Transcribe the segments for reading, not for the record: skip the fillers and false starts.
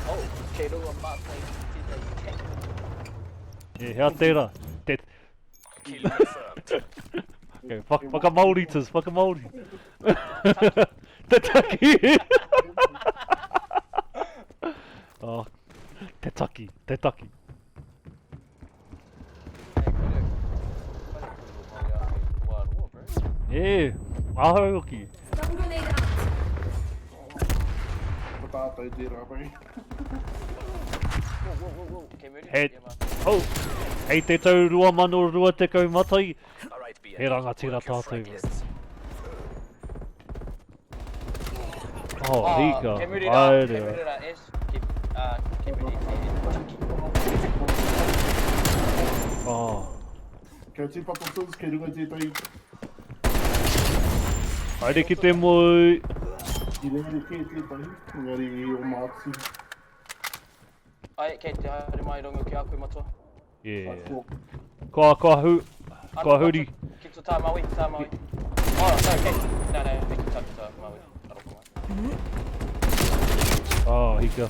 Oh, kei runga mātou i tētahi tank. E, hea tērā? Te... Kill confirmed. Okay, whak, whakamaori tis, whakamaori. Te taki! oh, te taki, te taki. Hey, kore, kore kore Māori ake wā roa, bro. E, ahau hoki. Stun grenade out. Ko tātou tērā, bro. Whoa, whoa, whoa, whoa. Kei muri, He, yeah, man. oh, hei te tau 2021, Alright, BN. he rangatira Work your tātou. frag lists. Oh, Ah, hika. Kei muri rā, kei Haere. muri rā, Es. Kei, ah, kei muri, e, taki. Oh. Kia tīpato tūs, kei runga tētahi Haere ki te moe. i reira kē tētahi, engari i oma atu. Ai, kei te haere mai runga ki a koe, matua. Yeah. Ko, Kua, kua, hu, Ano, kua huri. matua, Ki to tā Maui, tā Maui. Oh, no, kei, no, no, ki tā, ki tā Maui. Aroko mai. Oh, hika.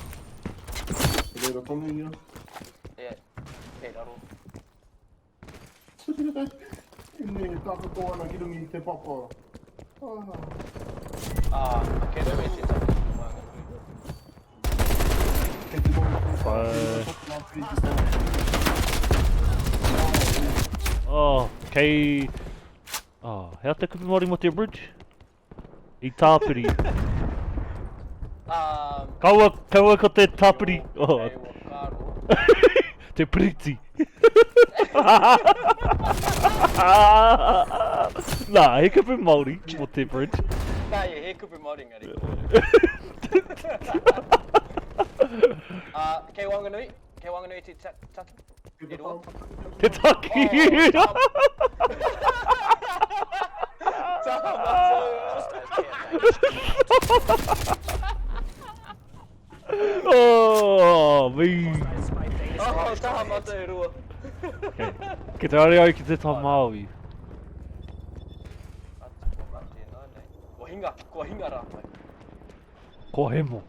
Kei reira tonu ia. Yeah, kei raro. Ine, takoto ana ki runga i te papa. Ah. Ah, kei raro e te taki ki Wanganui. Kei te noho tonu Whai. tātou i te tau. Oh, kei... Oh, hea te kupu Māori mō te bridge? I tāpiri. Kaua, kaua ko te tāpiri. Oh. Kei whakaaro. Te piriti. Nā, he kupu Māori mō te bridge. Nā, yeah, he kupu Māori engari. Uh, kei Wanganui, kei Wanganui te taki. E roa. Te taki! Oh, tā mātou. Oh, me. Spy plane Oh, established tā overhead. mātou e roa. Okay. Ki te haere au ki te tā Māui. Atu ko mate nā nei. Kua hinga, kua hinga rātou. Ko hemo.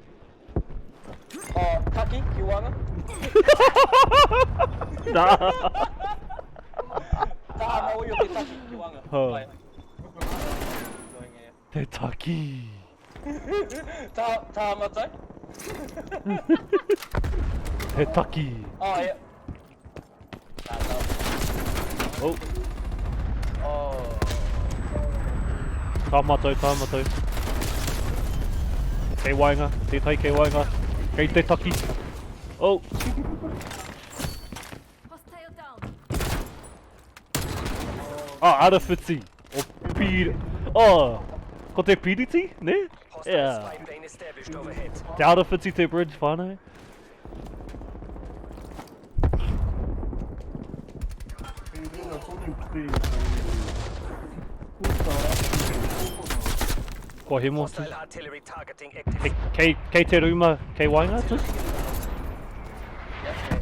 Oh, taki, ki wanga. Nā. Tā Maui o te taki, ki wanga. Huh. Ai. Going here. Te taki. Tā, tā mātou. Te taki. Oh, yeah. Nā, tā. Oh, Oh. tā mātou, tā mātou. Kei waenga, tētahi kei waenga. Kei te taki. Oh, Hostile down. ah, arawhiti. O pīr... Oh, ko te piriti, ne? Hostile Yeah. spy plane established overhead. Te arawhiti te bridge, whānau. Kei reira tonu te puta atu te Kua hemo. Hostile artillery targeting active. Kei, kei, kei te rūma, kei waenga, tis? Yeah, okay.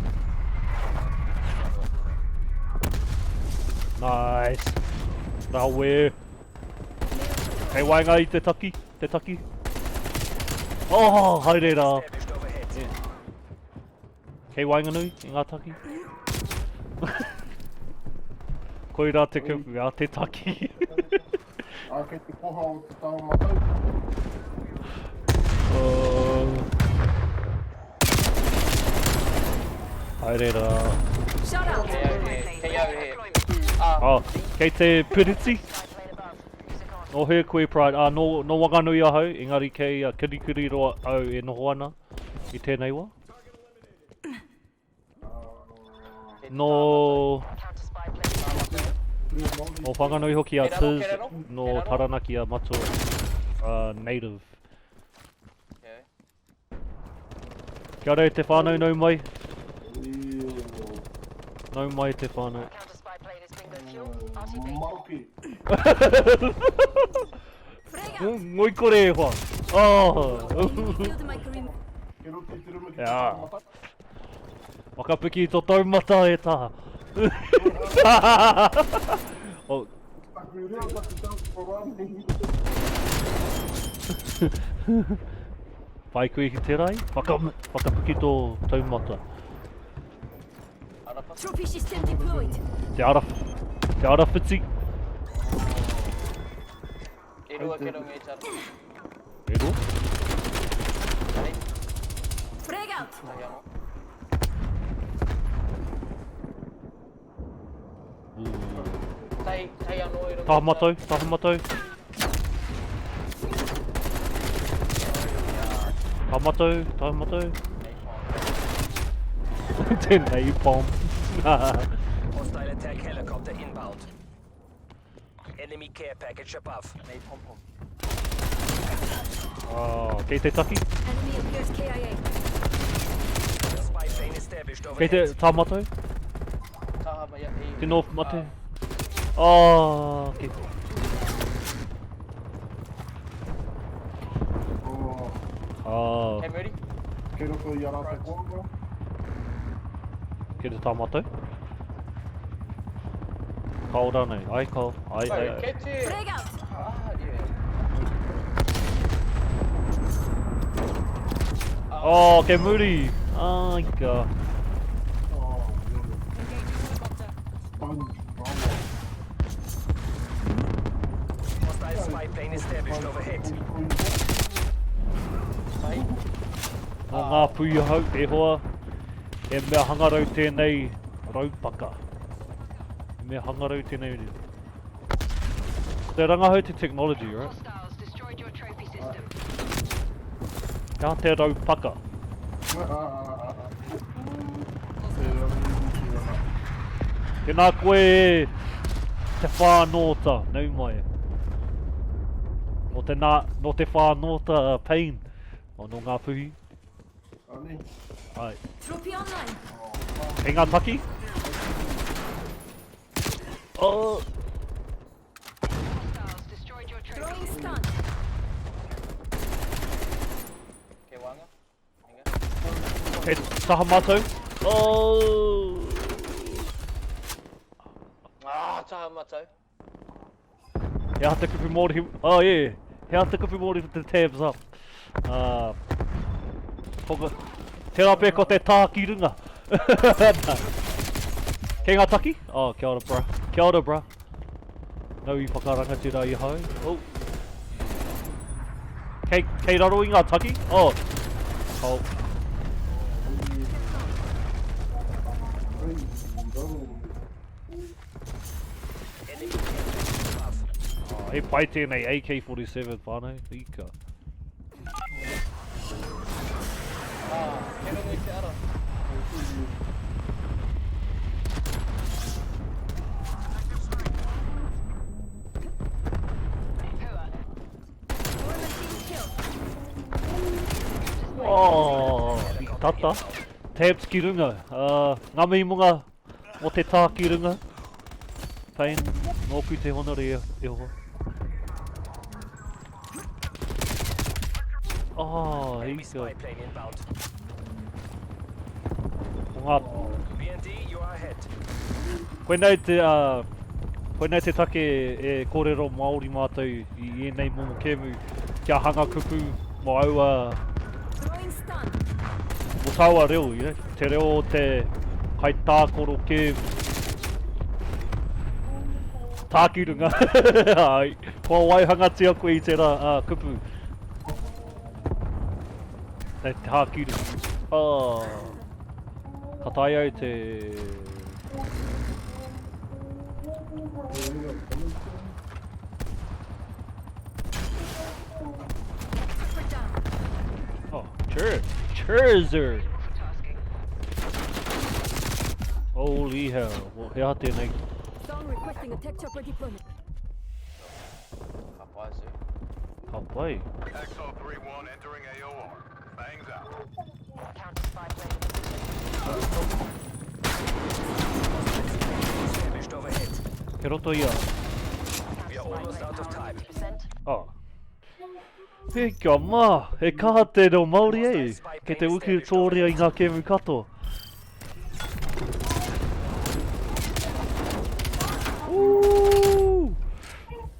Nice. Rawe. Kei waenga i te taki, te taki. Oh, haere rā. Established overhead. Kei waenganui i ngā taki. Koirā te kupu, a te taki. Ah, kei te koha o te tā mātou. Oh. Haere rā. Shut out. Kei au he, kei au he. Ah, Oh, kei te piriti. Nō hea koe Pride? Ah, nō, nō Wanganui ahau, engari kei uh, Kirikiriroa au e noho ana i tēnei wā. kei te Nō, Reo Māori. nō Whanganui hoki a Kei raro, Tiz, kei raro, nō kei raro. Taranaki a Matua native. Okay. Kia ora e te whānau, nau mai. E, Nau mai te whānau. Maroke. Frag out. Ngoi kore e hoa. Oh. Enemy killed my Karim. Kei roto i te ruma ki te Jā. tā mātou. Whakapiki i tō taumata e tā. oh, Taku reo, taku tau, ko rānei. Pai koe ki te rai? Whaka, whakapiki tō taumata. Trophy system deployed. Te ara, te ara whiti. E rua ke runga i te ara. E rua? Tahi. Frag out. Tahi anō. Tahi, tahi anō i runga. Taha matau, taha matau. Taha matau, taha matau. Tēnei pom. Hostile attack helicopter inbound. Enemy care package above. Nei pom pom. Ah, kei te taki? Enemy appears KIA. Spy plane established Kei te overhead. tā matau? Taha ma ia. Tino mate. Ah, kei. Oh, Ah, Kei muri? kei roto i a rātou kōanga. kei te tā matau? Kao rānei. Ai, kao. Ai, ai, ai. Kei te... Frag out. Ah, yeah. Oh, kei muri! Ai, ka. Oh, yeah. Sponge, bravo. Hostile spy plane established overhead. Tahi. Nō ngā pui ahau, e hoa, e mea hangarau tēnei raupaka. E mea hangarau tēnei. Ko te rangahau te technology, right? Hostiles destroyed your trophy system. Kia te raupaka. Tēnā koe e te whānōta, nau mai. Nō te, nā, nō te whānōta pain. O, nō ngā puhi. Ani. Ai. Trophy online. Kei ngā taki? Oh! Hostiles destroyed your trophy Throwing system. stun. Kei wanga. Hinga. Kei taha mātou. Oh! Ah, taha matau. He aha te kupu Māori... Oh, yeah. He aha te kupu Māori for the tabs up. Ko, tērā pea ko te tā ki runga. Kei ngā taki? Oh, kia ora, bra. Kia ora, bra. Nau i whakarangatira i hau. Oh. Kei, kei raro i ngā taki? Oh. Oh. Enemy care package above. Oh, he pai tēnei AK-47 whānau. Ika. Ah, kei runga i te ara. War machine kill. Oh, i tata. Tabs ki runga. Ngā mihi mō ngā, mō te tā ki runga. Pain, nōku te honore e, e hoa. Oh, Enemy ika. spy plane inbound. Ko ngā, BND, you are ahead. koinei te, koinei te take e kōrero Māori mātou i ēnei momo kēmu kia hanga kupu mō aua, Throwing stun. mō tāua reo, you know? Te reo o te kaitākoro kēmu. Tāki runga. Ai, kua waihangatia koe i tērā kupu. Te tāki runga. Oh. Ka taea au te... Trooper down. Oh, cheer. Cheerser. For tasking. Holy hell. Well, he aha tēnei. Song requesting a tech chopper deployment. Ka pai, sir. Ka pai. Exo 3-1 entering AOR. Bangs out. Counter spy plane in position. Established overhead. Ke roto ia. We are almost out of time. 50%. Oh. He kia mā, he kaha te reo Māori e. Kei te uki tōria i ngā kēmu katoa.